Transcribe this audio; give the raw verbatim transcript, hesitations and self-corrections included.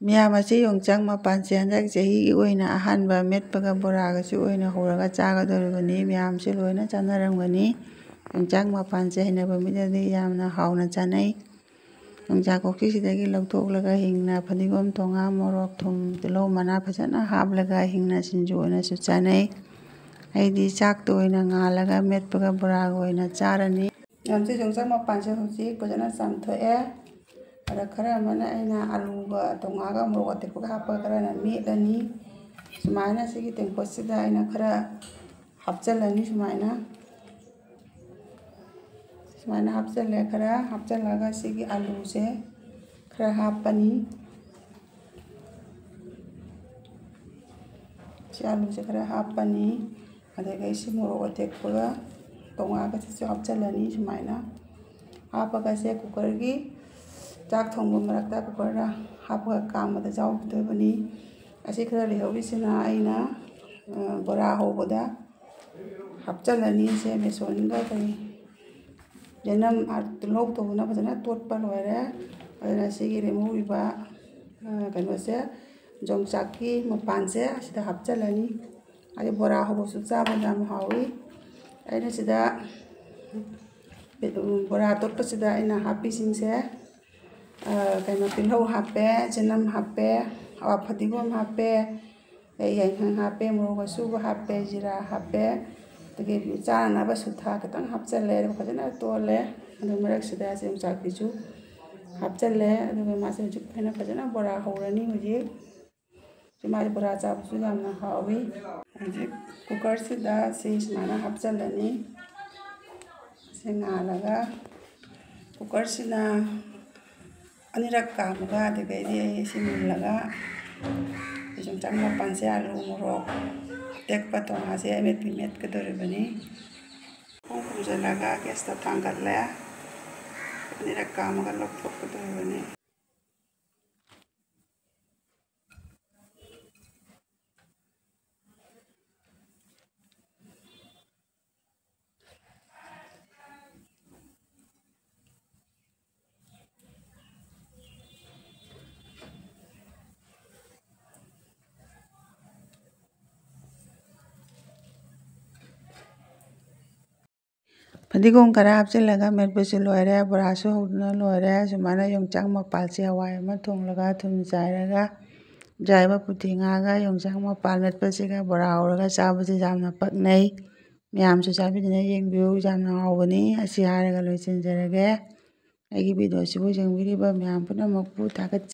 ꯃꯌꯥꯝ, ꯑꯁꯤ ꯌꯣꯡꯆꯥꯛ ꯃꯄꯥꯟꯁꯦ ꯍꯟꯗꯛ ꯆꯍꯤꯒꯤ ꯑꯣꯏꯅ ꯑꯍꯥꯟꯕ ꯃꯦꯠꯄꯒ ꯕꯣꯔꯥꯒꯁꯨ ꯑꯣꯏꯅ ꯍꯧꯔꯒ ꯆꯥꯒꯗꯧꯔꯤꯕꯅꯤ꯫ ꯃꯌꯥꯝꯁꯨ ꯂꯣꯏꯅ ꯆꯥꯅꯔꯝꯒꯅꯤ꯫ ꯌꯣꯡꯆꯥꯛ ꯃꯄꯥꯟꯁꯦ ꯍꯩꯅꯕ ꯃꯤꯗꯗꯤ ꯌꯥꯝꯅ ꯍꯥꯎꯅ ꯆꯥꯅꯩ꯫ ꯌꯣꯡꯆꯥꯛ ꯀꯣꯛꯁꯤꯗꯒꯤ ꯂꯧꯊꯣꯛꯂꯒ ꯍꯤꯡꯅ ꯐꯗꯤꯒꯣꯝ, ꯊꯣꯉꯥ, ꯃꯣꯔꯣꯛ, ꯊꯨꯝ, ꯇꯤꯜꯍꯧ ꯃꯅꯥ ꯐꯖꯅ ꯍꯥꯞꯂꯒ ꯍꯤꯡꯅ ꯁꯤꯡꯖꯨ ꯑꯣꯏꯅꯁꯨ ꯆꯥꯅꯩ꯫ ꯑꯩꯗꯤ ꯆꯥꯛꯇ ꯑꯣꯏꯅ ꯉꯥꯜꯂꯒ ꯃꯦꯠꯄꯒ ꯕꯣꯔꯥꯒ ꯑꯣꯏꯅ ꯆꯥꯔꯅꯤ꯫ ꯌꯥꯝꯁꯤ ꯌꯣꯡꯆꯥꯛ ꯃꯄꯥꯟꯁꯦ ꯍꯧꯖꯤꯛ ꯐꯖꯅ ꯆꯥꯝꯊꯣꯛꯑꯦ꯫ ꯑꯗ ꯈꯔ ꯑꯃꯅ ꯑꯩꯅ ꯑꯂꯨꯒ ꯊꯣꯉꯥꯒ ꯃꯣꯔꯣꯛ ꯑꯇꯦꯛꯄꯒ ꯍꯥꯞꯄꯒ ꯈꯔꯅ ꯃꯦꯠꯂꯅꯤ꯫ ꯁꯨꯃꯥꯏꯅ ꯁꯤꯒꯤ ꯇꯦꯡꯀꯣꯠꯁꯤꯗ ꯑꯩꯅ ꯈꯔ ꯍꯥꯞꯆꯤꯜꯂꯅꯤ꯫ ꯁꯨꯃꯥꯏꯅ, ꯁꯨꯃꯥꯏꯅ ꯍꯥꯞꯆꯤꯜꯂꯦ꯫ ꯈꯔ ꯍꯥꯞꯆꯤꯜꯂꯒ ꯁꯤꯒꯤ ꯑꯂꯨꯁꯦ ꯈꯔ ꯍꯥꯞꯄꯅꯤ꯫ ꯁꯤ ꯑꯂꯨꯁꯦ ꯈꯔ ꯍꯥꯞꯄꯅꯤ꯫ ꯑꯗꯒꯤ ꯁꯤ ꯃꯣꯔꯣꯛ ꯑꯇꯦꯛꯄꯒ ꯊꯣꯉꯥꯒꯁꯤꯁꯨ ꯍꯥꯞꯆꯤꯜꯂꯅꯤ꯫ ꯁꯨꯃꯥꯏꯅ ꯍꯥꯞꯄꯒ ꯁꯦ ꯀꯨꯀꯔꯒꯤ ꯆꯥꯛ ꯊꯣꯡꯕ ꯃꯔꯛꯇ ꯀꯨꯀꯔꯗ ꯍꯥꯞꯄꯒ ꯀꯥꯝꯕꯗ ꯌꯥꯎꯈꯤꯗꯣꯏꯕꯅꯤ꯫ ꯑꯁꯤ ꯈꯔ ꯂꯩꯍꯧꯔꯤꯁꯤꯅ ꯑꯩꯅ, ꯑ, ꯕꯣꯔꯥ ꯍꯧꯕꯗ ꯍꯥꯞꯆꯤꯜꯂꯅꯤ꯫ ꯁꯦ ꯕꯦꯁꯣꯟꯒ ꯀꯔꯤ ꯌꯦꯅꯝ, ꯑ, ꯇꯤꯜꯍꯧ ꯊꯣꯡꯗꯨꯅ ꯐꯖꯅ ꯇꯣꯠꯄ ꯂꯣꯏꯔꯦ꯫ ꯑꯗꯨꯅ ꯁꯤꯒꯤ ꯂꯦꯝꯍꯧꯔꯤꯕ, ꯑ, ꯀꯩꯅꯣꯁꯦ, ꯌꯣꯡꯆꯥꯛꯀꯤ ꯃꯄꯥꯟꯁꯦ ꯑꯁꯤꯗ ꯍꯥꯞꯆꯤꯜꯂꯅꯤ꯫ ꯑꯗꯩ ꯕꯣꯔꯥ ꯍꯧꯕꯁꯨ ꯆꯥꯕ ꯌꯥꯝ ꯍꯥꯎꯏ꯫ ꯑꯩꯅ ꯁꯤꯗ ꯕꯣꯔꯥ ꯇꯣꯠꯄꯁꯤꯗ ꯑꯩꯅ ꯍꯥꯞꯄꯤꯁꯤꯡꯁꯦ, ꯑ, ꯀꯩꯅꯣ, ꯇꯤꯜꯍꯧ ꯍꯥꯞꯄꯦ, ꯆꯅꯝ ꯍꯥꯞꯄꯦ, ꯑꯋꯥ ꯐꯗꯤꯒꯣꯝ ꯍꯥꯞꯄꯦ, ꯑꯗꯩ ꯌꯥꯏꯉꯪ ꯍꯥꯞꯄꯦ, ꯃꯣꯔꯣꯛ ꯑꯁꯨꯕ ꯍꯥꯞꯄꯦ, ꯖꯤꯔꯥ ꯍꯥꯞꯄꯦ, ꯑꯗꯒꯤ ꯆꯥꯅꯅꯕ ꯁꯨꯊꯥ ꯈꯤꯇꯪ ꯍꯥꯞꯆꯜꯂꯦ꯫ ꯑꯗꯨꯒ ꯐꯖꯅ ꯇꯣꯠꯂꯦ꯫ ꯑꯗꯨ ꯃꯔꯛꯁꯤꯗ ꯌꯣꯡꯆꯥꯛꯁꯤꯁꯨ ꯍꯥꯞꯆꯜꯂꯦ꯫ ꯑꯗꯨꯒ ꯃꯥꯁꯦ ꯍꯧꯖꯤꯛ ꯑꯩꯅ ꯐꯖꯅ ꯕꯣꯔꯥ ꯍꯧꯔꯅꯤ ꯍꯧꯖꯤꯛ꯫ ꯁꯤ ꯃꯥꯁꯦ ꯕꯣꯔꯥ ꯆꯥꯕꯁꯨ ꯌꯥꯝꯅ ꯍꯥꯎꯏ꯫ ꯍꯧꯖꯤꯛ ꯀꯨꯀꯔꯁꯤꯗ ꯁꯤ ꯁꯨꯃꯥꯏꯅ ꯍꯥꯞꯆꯜꯂꯅꯤ꯫ ꯁꯤ ꯉꯥꯜꯂꯒ ꯀꯨꯀꯔꯁꯤꯅ ꯑꯅꯤꯔꯛ ꯀꯥꯝꯃꯒ, ꯑꯗꯨꯗꯒꯤꯗꯤ ꯑꯩ ꯁꯤ ꯃꯨꯜꯂꯒ ꯌꯣꯡꯆꯥꯛ ꯃꯄꯥꯟꯁꯦ, ꯑꯂꯨ, ꯃꯣꯔꯣꯛ ꯑꯇꯦꯛꯄ, ꯊꯣꯉꯥꯁꯦ ꯑꯃꯦꯠꯄꯤ ꯃꯦꯠꯀꯗꯧꯔꯤꯕꯅꯤ꯫ ꯄꯨꯡ ꯈꯨꯝꯖꯤꯜꯂꯒ ꯒ꯭ꯌꯥꯁꯇ ꯊꯥꯡꯒꯠꯂꯦ꯫ ꯑꯅꯤꯔꯛ ꯀꯥꯝꯃꯒ ꯂꯧꯊꯣꯛꯀꯗꯧꯔꯤꯕꯅꯤ꯫ ꯐꯗꯤꯒꯣꯝ ꯈꯔ ꯍꯥꯞꯆꯤꯜꯂꯒ ꯃꯦꯠꯄꯁꯨ ꯂꯣꯏꯔꯦ, ꯕꯣꯔꯥꯁꯨ ꯍꯧꯗꯨꯅ ꯂꯣꯏꯔꯦ꯫ ꯁꯨꯃꯥꯏꯅ ꯌꯣꯡꯆꯥꯛ ꯃꯄꯥꯜꯁꯦ ꯍꯋꯥꯏ ꯑꯃ ꯊꯣꯡꯂꯒ ꯊꯨꯝ ꯆꯥꯏꯔꯒ ꯌꯥꯏꯕ ꯄꯨꯊꯤ ꯉꯥꯒ ꯌꯣꯡꯆꯥꯛ ꯃꯄꯥꯜ ꯃꯦꯠꯄꯁꯤꯒ ꯕꯣꯔꯥ ꯍꯧꯔꯒ ꯆꯥꯕꯁꯦ ꯌꯥꯝꯅ ꯄꯛꯅꯩ꯫ ꯃꯌꯥꯝꯁꯨ ꯆꯥꯕꯤꯗꯨꯅ ꯌꯦꯡꯕꯤꯌꯨ, ꯌꯥꯝꯅ ꯍꯥꯎꯕꯅꯤ꯫ ꯑꯁꯤ ꯍꯥꯏꯔꯒ ꯂꯣꯏꯁꯤꯟꯖꯔꯒꯦ꯫ ꯑꯩꯒꯤ ꯚꯤꯗꯤꯑꯣꯁꯤꯕꯨ ꯌꯦꯡꯕꯤꯔꯤꯕ ꯃꯌꯥꯝ ꯄꯨꯝꯅꯃꯛꯄꯨ ꯊꯥꯒꯠꯆꯔꯤ꯫